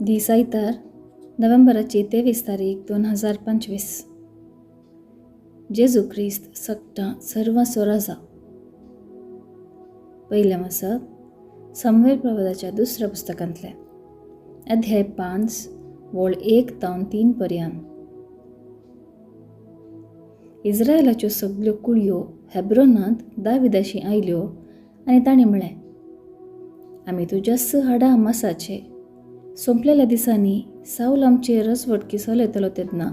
दीस आयतार नोव्हेंबराची 23 तारीख 2025. जेजू क्रिस्त सगटां सर्वांचो राजा. पयलें वाचप सामुएल प्रवादाच्या दुसऱ्या पुस्तकांतलें, अध्याय 5 वळ 1 तावन 3 पर्यंत. इस्रायलाच्यो सगल्यो कुळयो हेब्रोनांत दाविदाशी आयल्यो आनी ताणें म्हळें, आमी तुज्याच हाडां मासाचे. सोंपलेल्या दिसांनी सावल आमचे रजवटकी चलयतलो तेन्ना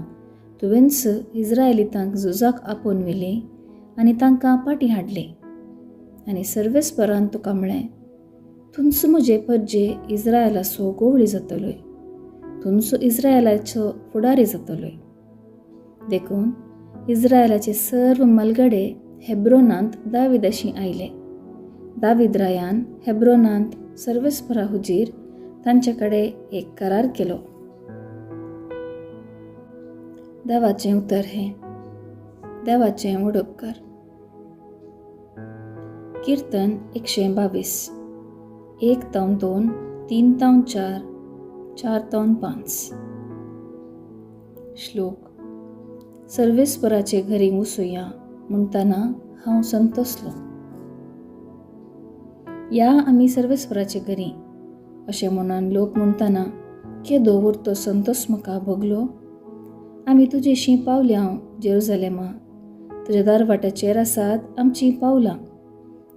तुवेंच इस्रायलितांक झुजाक आपोवन व्हेलीं आनी तांकां पाटी हाडली. आनी सर्वेस्परान तुका म्हळें, तुंच म्हजे परजे इस्रायलाचो गोवळी जातलोय, तुंच इस्रायलाचो फुडारी जातलोय. देखून इस्रायलाचे सर्व मलगडे हेब्रोनांत दाविदाशी आयले. दावीद रायान हेब्रोनांत सर्वेस्परा हुजीर तांचे कडेन एक करार केलो. देवाचें उतर हें. देवाचें वडोपकार. कीर्तन 122, 1 तावन 2, 3 तावन 4, 4 तावन 5. श्लोक. सर्वेस्पराचे घरी वचुया म्हणटना हांव संतोसलो. या आमी सर्वेस्पराचे घरी अशें म्हणून लोक म्हणटना केदो व्हडतो संतोस म्हाका भोगलो. आमी तुजेशी पावल्या हांव जेरुजलेमा, तुज्या दारवाट्याचेर आसात आमचीं पावलां,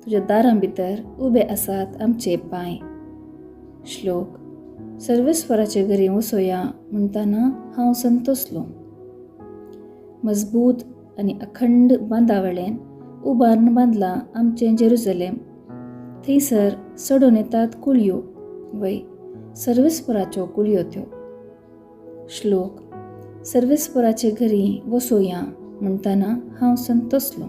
तुज्या दारां भितर उबे आसात आमचे पांय. श्लोक. सर्वेस्पराचे घरी वचोया म्हणटना हांव संतोसलो. मजबूत आनी अखंड बांदावळेन उबारून बांदलां आमचें जेरुजलेम. थंयसर चडून येतात कुळयो, वय सर्वेस्पराच्यो कुळयो त्यो. श्लोक. सर्वेस्पराचे घरी वसोया म्हणटना हांव संतोसलो.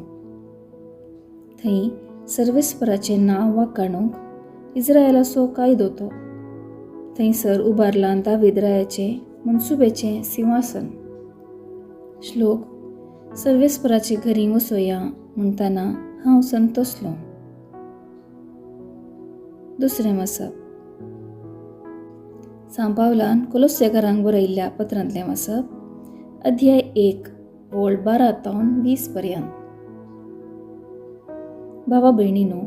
थंय सर्वेस्पराचें नांव वाखाणूंक इस्रायलाचो कायदो तो. थंयसर उबारलां दावीद रायाचें मनसुबेचें सिंहासन. श्लोक. सर्वेस्पराचे घरी वसोया म्हणटना हांव संतोसलो. दुसरें वाचप सांव पावलान कोलोस्सेकारांक बरयल्ल्या पत्रांतलें वाचप, अध्याय 1 वळ 12 तावन 20 पर्यंत. भावा भयणीनो,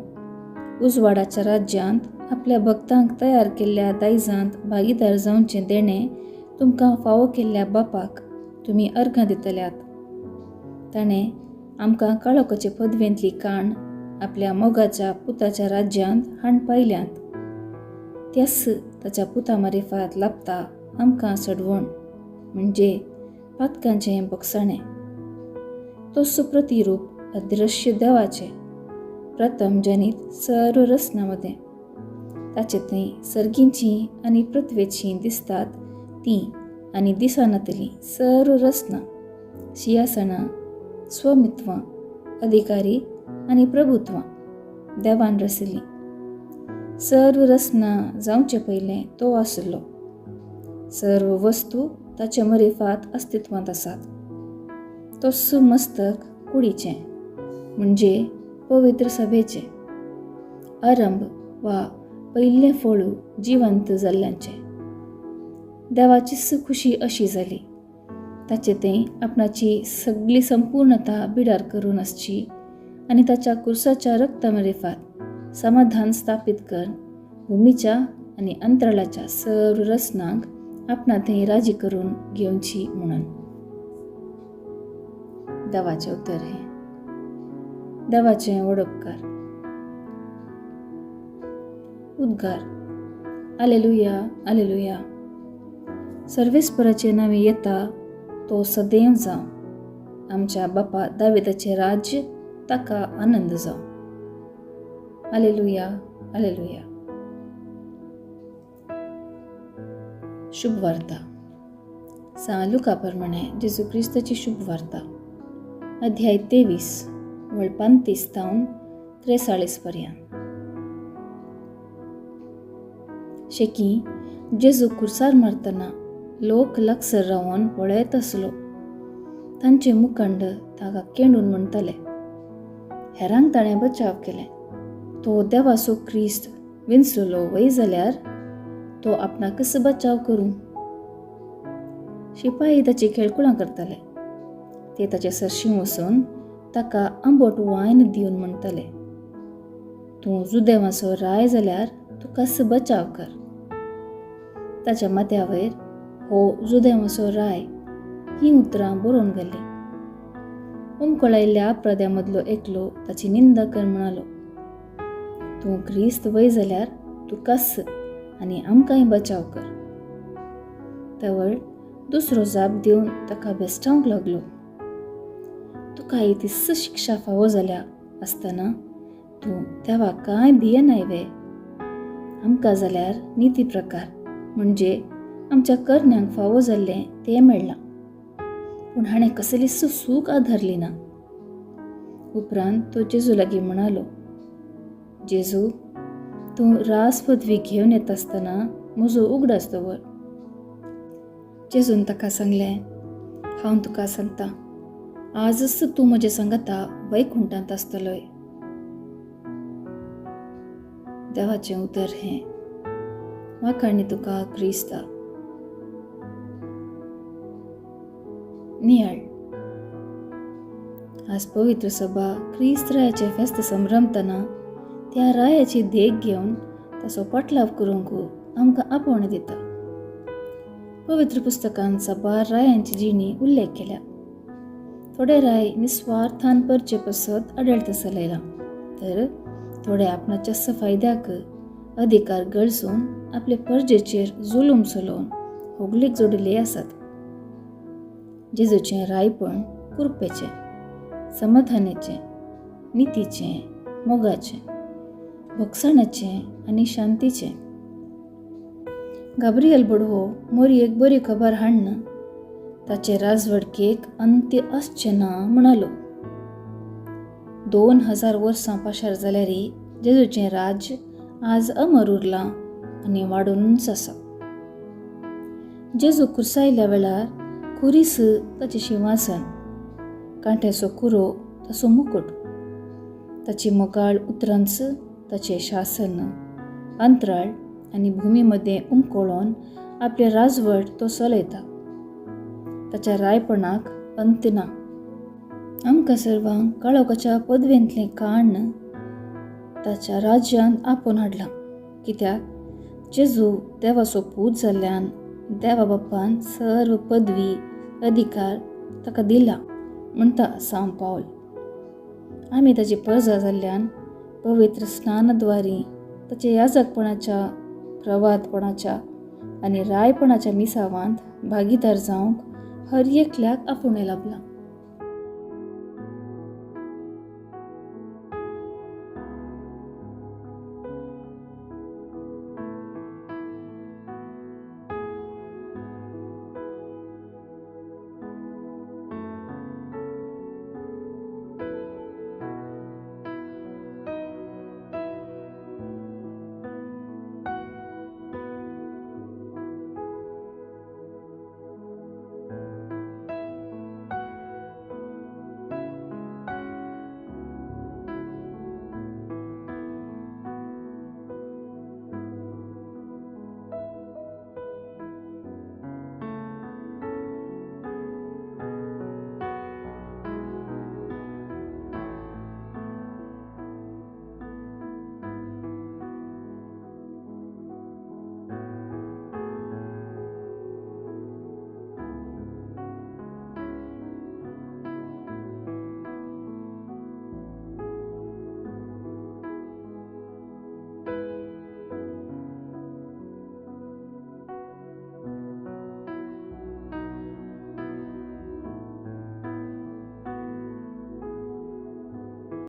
उजवाडाच्या राज्यांत आपल्या भक्तांक तयार केल्ल्या दायजांत भागीदार जावचें देणें तुमकां फावो केल्ल्या बापाक तुमी अर्घां दितल्यात. ताणें आमकां काळोखाचे पदवेंतली काण आपल्या मोगाच्या पुताच्या राज्यांत हाण पायल्यांत. त्याच ताच्या पुता मारिफात लाभता आमकां सडवण, म्हणजे पातकांचें बगसाणें. तोच प्रतिरूप अदृश्य देवाचें प्रथम जनीत सर्व रचना मदें. ताचे थंय सर्गींची आनी पृथ्वेचीं दिसतात तीं आनी दिसनातलीं सर्व रचना, शियासणां, स्वमित्वां, अधिकारी आनी प्रभुत्वां देवान रचिल्लीं. सर्व रचना जावचे पयलें तो आसलो. सर्व वस्तू ताचे मरिफात अस्तित्वांत आसात. तोच मस्तक कुडीचें, म्हणजे पवित्र सभेचें आरंभ वा पयलें फळू जिवंत जाल्ल्यांचें. देवाचीच खुशी अशी जाली ताचे थंय आपणाची सगली संपूर्णता बिडार करून आसची आनी ताच्या कुर्साच्या रक्ता मारिफात समाधान स्थापीत कर भुमीच्या आनी अंतराळाच्या सर्व रचनांक आपणा थंय राजी करून घेवची म्हणून. देवाचें उतर हें. देवाचें वडोपकार. उद्गार. आलेलुया, आलेलुया. सर्वेस्पराचे नांवे येता तो सदैव जावं. आमच्या बापा दाविदाचें राज्य ताका आनंद जावं. आलेलुया, आलेलुया. शुभ वार्ता. सांव लुका प्रमाणे जेजू क्रिस्ताची शुभ वार्ता, अध्याय 23 वळ 35 तावन 43 पर्यंत. शेकी जेजू कुर्सार मारतना लोक लागसर रावन पळयत आसलो. तांचे मुखंड ताका केंडून म्हणटाले, हेरांक ताणें बचाव केलें, तो देवाचो क्रिस्त विंचलो वय जाल्यार तो आपणाकच बचाव करूं. शिपाई ताची खेळकुळां करताले. ते ताचे सरशीं वचून ताका आंबट वायन दिवन म्हणटाले, तूं जुदेवांचो राय जाल्यार तुकाच बचाव कर. ताच्या माथ्या वयर हो जुदेवांचो राय हीं उतरां बरोवन घाल्लीं. उमकळायल्ल्या अपराध्या मदलो एकलो ताची निंदा कर म्हणालो, तूं क्रिस्त वय जाल्यार तुकाच आनी आमकांय बचाव कर. तवळ दुसरो जाप दिवन ताका बेस्टावंक लागलो, तुका इतलीच शिक्षा फावो जाल्या आसतना तूं देवा कांय भियेनाय वे? आमकां जाल्यार निती प्रकार म्हणजे आमच्या करण्यांक फावो जाल्लें तें मेळ्ळां, पूण हाणें कसलीच सूख आधारली ना. उपरांत तो जेजू लागीं म्हणालो, जेजू, तूं रास पदवी घेवन येता आसतना म्हजो उगडास दवर. जेजून ताका सांगलें, हांव तुका सांगता, आजच तूं म्हजे सांगता वैकुंठांत आसतलोय. देवाचें उतर हें. म्हाका आनी तुका क्रिस्ता. नियाळ. आज पवित्र सभा क्रिस्त रायाचें फेस्त संभ्रमतना त्या रायाची देख घेवन ताचो पाटलाव करूंक आमकां आपोवणें दिता. पवित्र पुस्तकान साबार रायांची जिणी उल्लेख केल्या. थोडे राय निस्वार्थान परचे पसत आडळत चलयलां, तर थोडे आपणाच्या फायद्याक अधिकार गळसून आपले परजेचेर जुलूम चलोवन होगलीक जोडिल्ले आसात. जेजूचें रायपण कुरपेचें, समाधानाचें, नितीचें, मोगाचें, भोगसणाचें आनी शांतीचें. गाब्रियल बडवो मोरी एक बरी खबर हाडना ताचे राजवडकेक अंत्य आसचें ना म्हणालो. 2000 वर्सां पाशार जाल्यारय जेजूचें राज्य आज अमर उरलां आनी वाडूनच आसा. जेजू कुर्सायल्या वेळार खुरीस ताचें शिंवासन, कांट्याचो कुरो ताचो मुकूट, ताची मोगाळ उतरांच ताचें शासन, अंतराळ आनी भुमी मदें उमकळोन आपलें राजवट तो चलयता. ताच्या रायपणाक अंत ना. आमकां सर्वांक काळोखाच्या पदवेंतलें काण्ण ताच्या राज्यांत आपोवन हाडलां, कित्याक जेजू देवाचो पूत जाल्ल्यान देवा बाप्पान सर्व पदवी अधिकार ताका दिला म्हणटा सांव पावल. आमी ताची परजा जाल्ल्यान पवित्र स्नानद्वारी ताच्या याजकपणाच्या, प्रवादपणाच्या आनी रायपणाच्या मिसावांत भागीदार जावंक हर एकल्याक आपोवणें लाबलां.